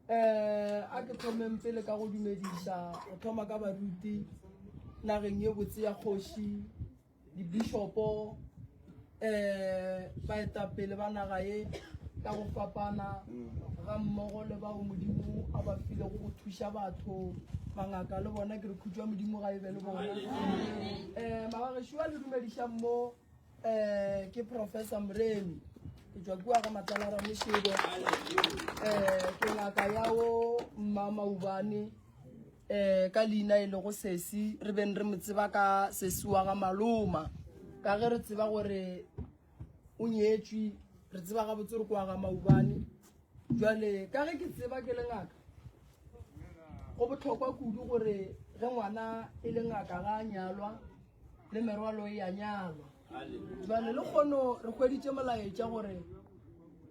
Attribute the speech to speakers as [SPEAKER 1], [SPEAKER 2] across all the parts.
[SPEAKER 1] Eh, a ke thomeng pele ka go dumediša go thoma ka baruti nageng ye botse ya kgoši dibishopo um baetapele ba naga ye ka go fapana ga mmogo le bao modimo a ba filego go thuša batho mangaka le bona ke re khutšwa modimo ga e be le bona um magagešo a le dumedišang mo um ke professor moremi ke tšwa kua ga matlala ramošebo um ke ngaka yao mmamaubane um ka leina e lego sesi re beng re mo tseba ka sesi wa ga maloma ka ge re tseba gore o nyetšwe re tseba gabotse re kwa ga maubane jale ka ge ke tseba ke le ngaka go bohlokwa kudu gore ge ngwana e le ngaka ga a nyalwa le merwalo e a nyalwa jale le kgono re hweditše molaetša gore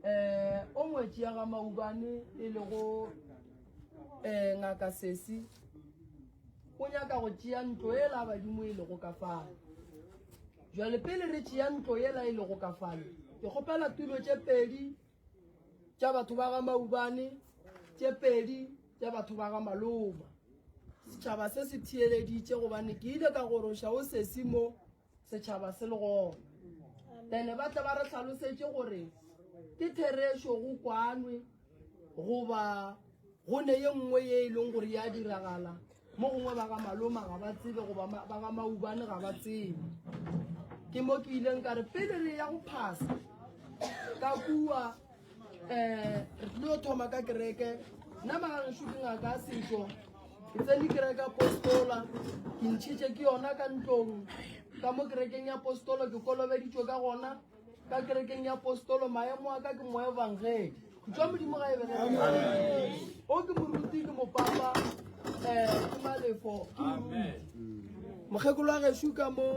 [SPEAKER 1] um o ngwetši ya ga maubane e lego um ngaka sesi o nyaka go tšea ntlo ela badimo e lego ka fale jale pele re tšea ntlo ela e lego ka fale ke kgopela tulo tše pedi tša batho ba ga maubane tše pedi tša batho ba ga maloma setšhaba se se theeleditše gobane ke ile ka goroša o sesi mo setšhaba se le gona then ba tle ba re hlalosetše gore ke therešo go kwanwe goba go ne ye nngwe ye e leng gore ya diragala mo gongwe ba ga maloma ga ba tsebe goba ba ga maubane ga ba tsebe ke mo ke ileng ka re pele re ya go phasa ka kua um re tlilo thoma ka kereke nna magagešo ke ngaka ya setšo ke tsene kereke ya postola ke ntšhitše ke yona ka ntlong ka mo kerekeng ya postolo ke kolobeditšwe ka gona ka kerekeng ya postolo maemo a ka ke moevangedi tšwa modimo ga e bele o ke moruti ke mopapa um ke malefo ke moruti mokgekolo wa gešo ka mo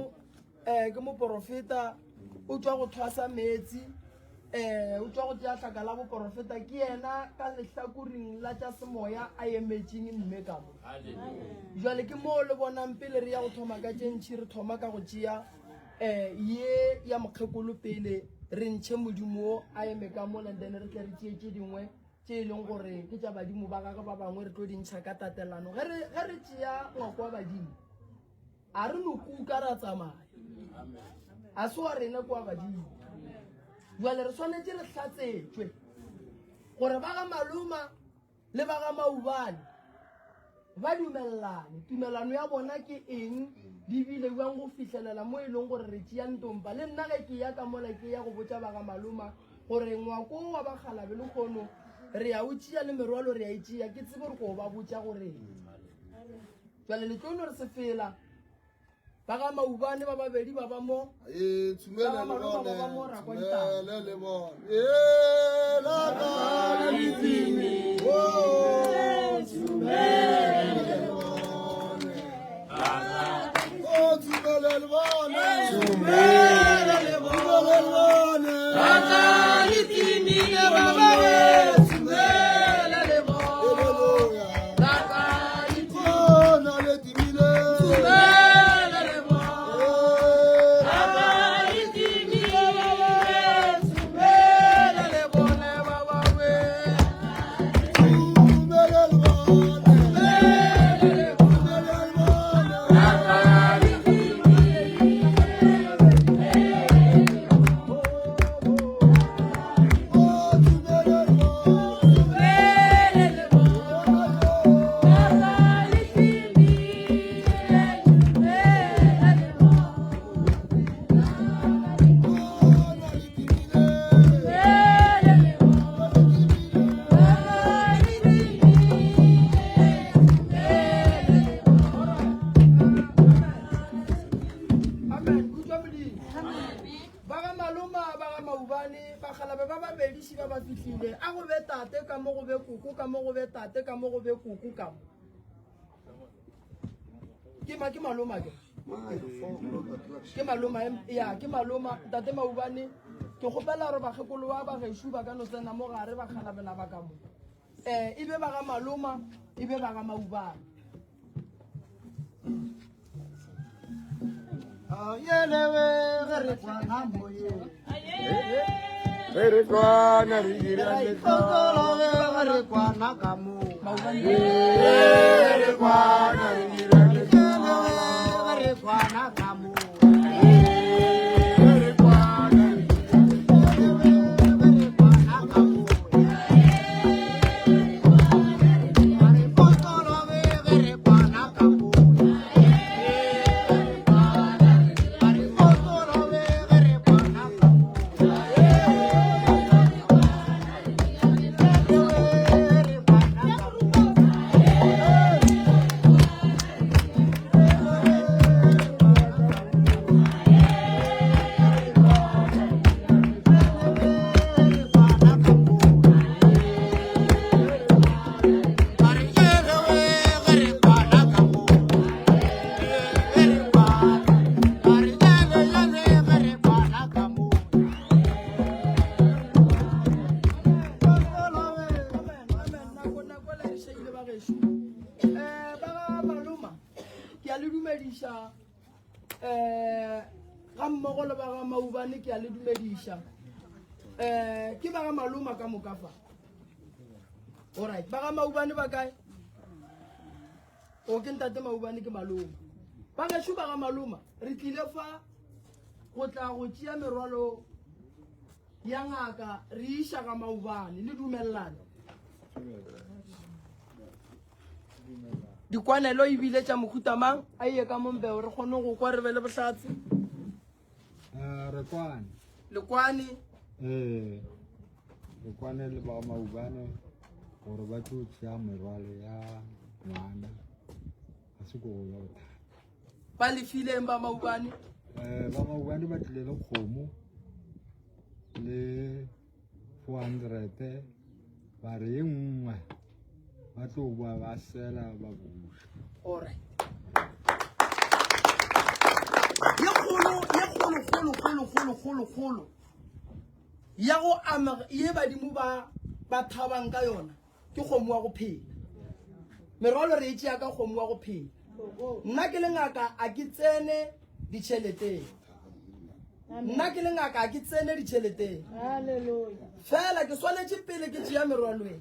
[SPEAKER 1] um ke moporofeta o tšwa go thwasa meetsi um o tšwa go tšea hlaka la boporofeta ke yena ka lehlakoring la tša semoya a emetšeng mme ka mo jale ke moo le bonang pele re ya go thoma ka tše ntšhi re thoma ka go tšea um ye ya mokgekolo pele re ntšhe modimo o a eme ka mola and then re tle re tšee tše dingwe tše e leng gore ke tša badimo ba gagwe ba bangwe re tlo di ntšha ka tatelano ge re tšea ngwako wa badimo a re no kuka ra tsamaya a se wa rena kwa badimo jale re swanetše re hlatsetšwe gore ba ga maloma le ba ga maubane. Ba dumelelane. Tumelano ya bona ke eng? Di bile bjang go fihlelela mo e leng gore re tšea ntompa? Le nna ge ke ya ka mola ke ya go botša ba ga maloma gore ngwako wa bakgalabe lehono re ya o tšea le merwalo re ya e tšea, ke tsebe gore ko ba botša gore jale le tlo no re sefela. Ba ga Maubane ba babedi ba ba mo.
[SPEAKER 2] Ee,
[SPEAKER 1] Ba ga Maloma ba ba mo ra kwa ditaba.
[SPEAKER 2] tshumele le bone. Ee, la ka le letsimi. Oh, tshumele le bone. Oh, tshumele le bone. Tshumele le bone.
[SPEAKER 1] La ka le timile ba ba we. Tshumele le bone.
[SPEAKER 2] Hallelujah.
[SPEAKER 1] La ka le timile.
[SPEAKER 2] Oh, na le timile.
[SPEAKER 1] Tshumele le bone.
[SPEAKER 2] Eh,
[SPEAKER 1] La ka le timile. Tshumele le bone ba ba we.
[SPEAKER 2] tshumele le bone.
[SPEAKER 1] Tshumele le bone.
[SPEAKER 2] Tshumele le bone.
[SPEAKER 1] La ka le timile.
[SPEAKER 2] Oh, tshumele le bone.
[SPEAKER 1] Tshumele le bone. La ka le timile. Tshumele le bone.
[SPEAKER 2] Oh, na le timile.
[SPEAKER 1] Tshumele le bone. Amen. Khutšwa Modimo. Ba ga maloma ba ga maubane bakgalabe ba babediši ba ba fihlile a go be tate ka mo go be koko ka mo go be tate ka mo go be koko ka mo ke ma ke maloma ke ke maloma ya ke maloma ntate maubane ke kgopela gore bakgekolo ba ba gešo ba ka no tsena mo gare ba kgalabela ba ka mo um e be ba ga maloma e be ba ga maubane
[SPEAKER 2] Ge re kwana re dira
[SPEAKER 1] maubane
[SPEAKER 2] Ge re kwana re dira Ge re kwana
[SPEAKER 1] Amen, amen. Nako nako la re šaile ba gešo. Eh ba ga maloma ke a le dumediša eh ga mmogo le ba ga maubane ke a le dumediša. Eh ke ba ga maloma ka moka fa. Alright, ba ga maubane ba kae? O ke ntate maubane ke maloma. Ba gešo ba ga maloma re tlile fa go tla go tšea merwalo ya ngaka re iša ga maubane le dumelelane dikwanelo ebile tša mohuta mang a ye ka mombeo re kgone go kwa re be le bohlatse
[SPEAKER 3] Re kwane.
[SPEAKER 1] lekwane
[SPEAKER 3] Ee, re kwane le ba maubane gore ba tlo tšea merwalo ya ngwana ga se ko go ba bothata.
[SPEAKER 1] Ba lefileng ba maubane?
[SPEAKER 3] Ba maubane ba tlile le kgomo le 400 ba re ye nngwe ba tlo boa ba sela ba buša.
[SPEAKER 1] Alright. Ye kgolo, ye kgolo, kgolo, kgolo, kgolo, kgolo, kgolo. Ya go ama ye badimo ba ba thabang ka yona ke kgomo wa go phela. Merwalo re e tšea ka kgomo wa go phela. Nna ke le ngaka a ke tsene ditšheleteng. Nna ke le ngaka a ke tsene ditšheleteng. Fela ke swanetše pele ke tšea merwalo e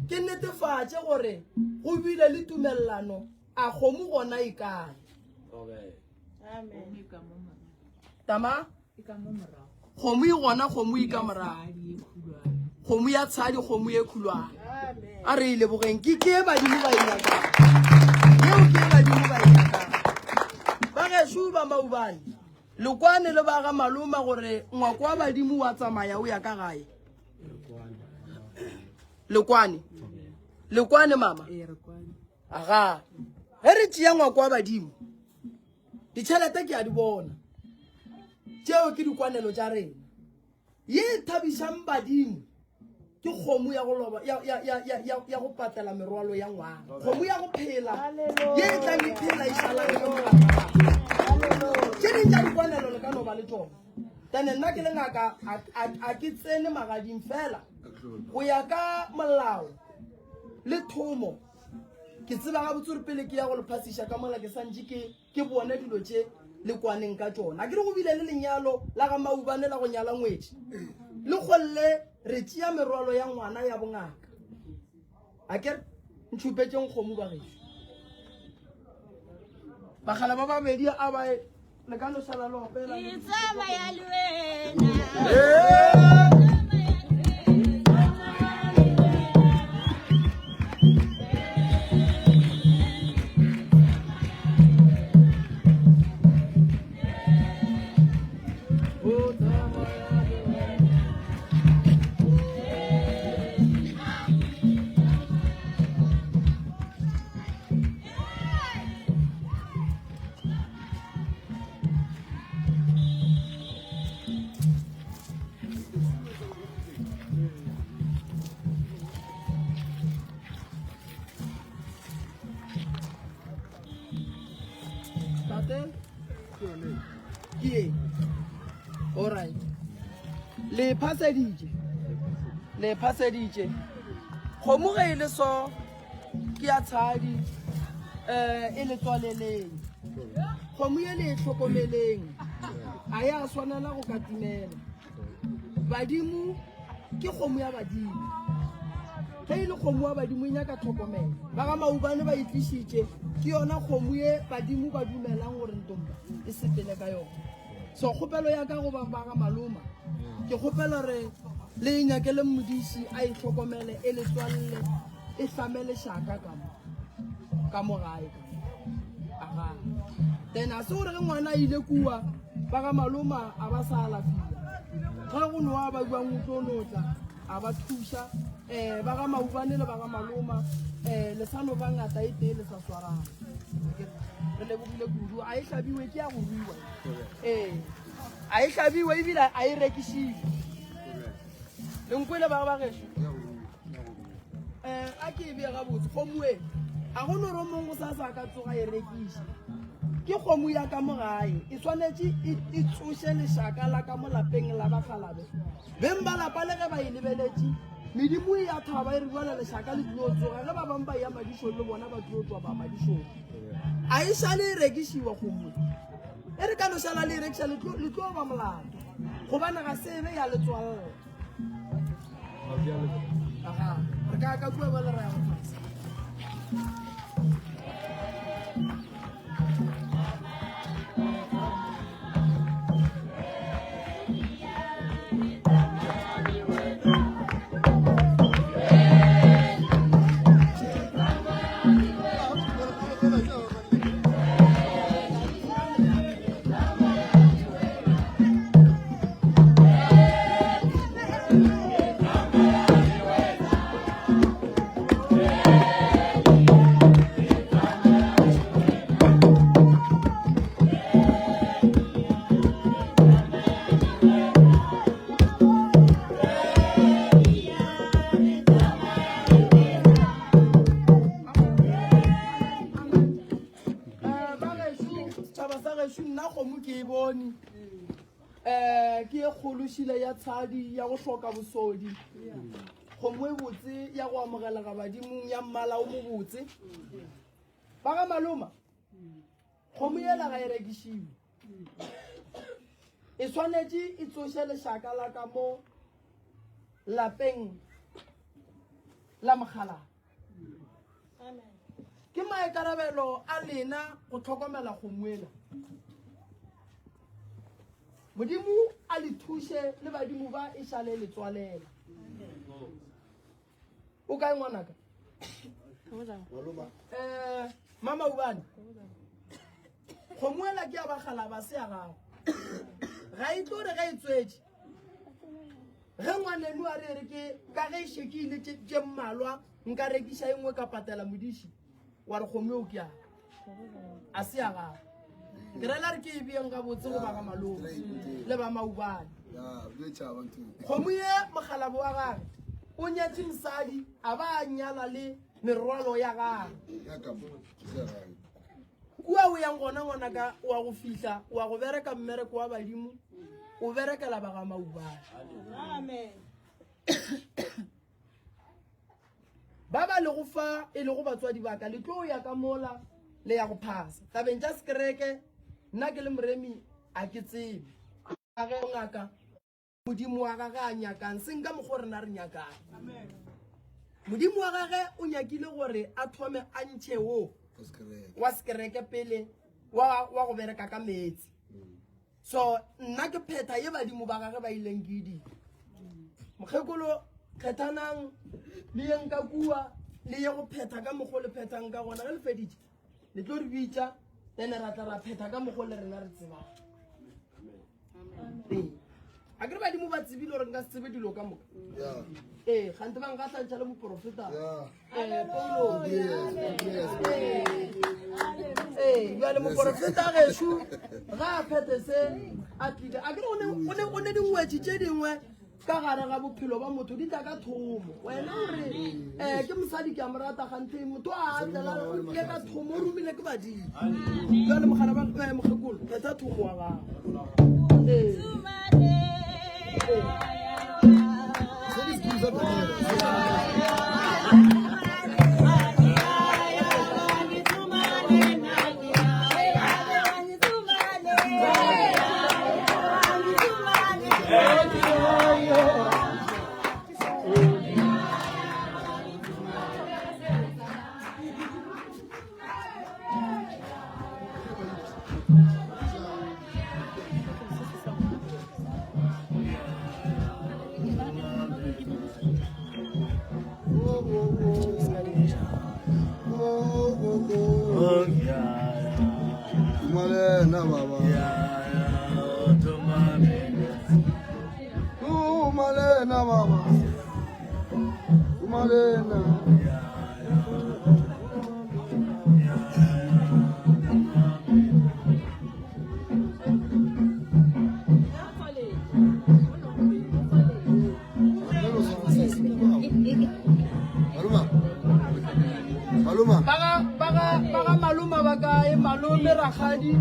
[SPEAKER 1] ke netefatše gore go bile le tumelelano a kgomo gona e kae. Tama? Kgomo e gona, kgomo e ka morago. Kgomo ya tshadi, kgomo e khulwane. A re e lebogeng ke ke e badimo ba e nyakang. Yeo ke e badimo ba e nyakang. Ba gešo ba Maubane, le kwane le ba ga maloma gore ngwako wa badimo wa tsamaya o ya ka gae. Le kwane. Le kwane mama. Aga. Ge re tšea ngwako wa badimo, ditšhelete ke a di bona. Tšeo ke dikwanelo tša rena. Ye e thabišang badimo ke kgomo ya go loba ya ya ya ya ya ya go patela merwalo ya ngwana. Kgomo ya go phela ye e tlang e phela e šala e le mogare. Tše ding tša dikwanelo le ka no ba le tšona. Then nna ke le ngaka a ke tsene magading fela go ya ka molao le thomo. Ke tseba gabotse gore pele ke ya go le phasiša ka mola ke santše ke Ke bone dilo tše le kwaneng ka tšona. A ke re go bile le lenyalo la ga Maubane la go nyala ngwetši. Le kgolle re tšea merwalo ya ngwana ya bongaka. A ke re ntšhupetšeng kgomo ba gešo. Bagala ba babedi a ba e le ka no šala le opela.
[SPEAKER 4] Ke tsamaya le wena.
[SPEAKER 1] Tate ke ye alright le phaseditše le phaseditše kgomo ge e le so ke ya tshadi um e le tswaleleng kgomo ye le e hlokomeleng a ya swanela go ka timela Badimo ke kgomo ya badimo. Ge e le kgomo ya badimo e nyaka tlhokomelo. Ba ga Maubane ba e tlišitše, ke yona kgomo ye badimo ba dumelang gore ntomba e sepele ka yona. So kgopelo ya ka go ba ba ga maloma, ke kgopela re le e nyakele modiši a e hlokomele, e le tswalle, e hlame lešaka ka mo ka mo gae ka mo. Aga. Then a se gore ge ngwana a ile kua Ba ga maloma a ba sa alafiwa. Ge go nowa ba buang o tlo no tla a ba thuša. Um ba ga Maubane le ba ga maloma um le sa no ba ngata e tee le sa swarana. Re lebogile kudu. A e hlabiwe ke ya go ruiwa. Ee, a e hlabiwe ebile a e rekišiwe. Le nkwele ba ba gešo? Eh, a ke e bee gabotse kgomo e a go no re mong go sa sa ka tsoga e rekiša ke kgomo ya ka mo gae e swanetše e, e tsoše lešaka la ka mo lapeng la bakgalabe beng ba lapa le ge ba e lebeletše medimo e ya thaba e re jale lešaka le tlilo tsoga ge ba bangwe ba ya madišong le bona ba tlilo tswa ba madišong a e šale e rekišiwa kgomo e re ka no šala le e rekiša le tlo ba molato gobane ga se e be ya letswalela Re ka ka kua ba le ra ya go fasa. Setšhaba sa gešo nna kgomo ke e bone um ke e kgolo šile ya tshadi ya go hloka bosodi kgomo e botse ya go amogelega badimong ya mmala o mobotse ba ga maloma kgomo yela ga e rekišiwe e swanetše e tsoše lešaka la ka mo lapeng la mokgalana Ke maikarabelo a lena go hlokomela kgomo ela. Modimo a le thuše le badimo ba e šale le tswalela. O kae ngwanaka? Eh, Mamaubane, kgomo ela ke ya bakgalaba se ya gago. Ga e tlo re ge e tswetše. Ge ngwaneno a re re ke ka ge e šekile tše mmalwa nka rekiša e nngwe ka patela modiši wa re kgomo eo ke ya a se ya gago. Ke rela re ke e beeng gabotse go ba ga malome le ba maubane. Kgomo ye mokgalabo wa gage o nyetše mosadi a ba a nyala le merwalo ya gage. Kua o yang gona ngwanaka wa go fihla wa go bereka mmereko wa badimo o berekela ba ga maubane. Ba ba lego fa e lego batswadi ba ka le tlo ya ka mola le ya go phasa tabeng tša sekereke nna ke le moremi a ke tsebe ge ngaka modimo wa gage a nyakang seng ka mokgwa rena re nyakang modimo wa gage o nyakile gore a thome a ntšhe wo wa sekereke pele wa go bereka ka meetse so nna ke phetha ye badimo ba gage ba ileng ke edile mokgekolo kgethanang le yeng ka kua le ye go phetha ka mokgwa le phethang ka gona ge le feditše le tlo re bitša then ra tla ra phetha ka mokgwa le rena re tsebang ee a kere badimo ba tsebile gore nka se tsebe dilo ka moka ee gante ba nka hlantšha le moporofeta ee paulo ee jale moporofeta gešo ga a phethe se a tlile a kere o ne dingwetši tše dingwe ka gare ga bophelo ba motho di tla ka thomo wena o re um ke mosadi ke a mo rata gante motho a tlela o tlile ka thomo o romile ke badimo jale mogala ba eh, mokgekolo phetha thomo wa gago ee
[SPEAKER 2] Malena baba. Oh, Malena baba. Malena. Maluma.
[SPEAKER 1] Ba ga maluma ba kae malome rakgadi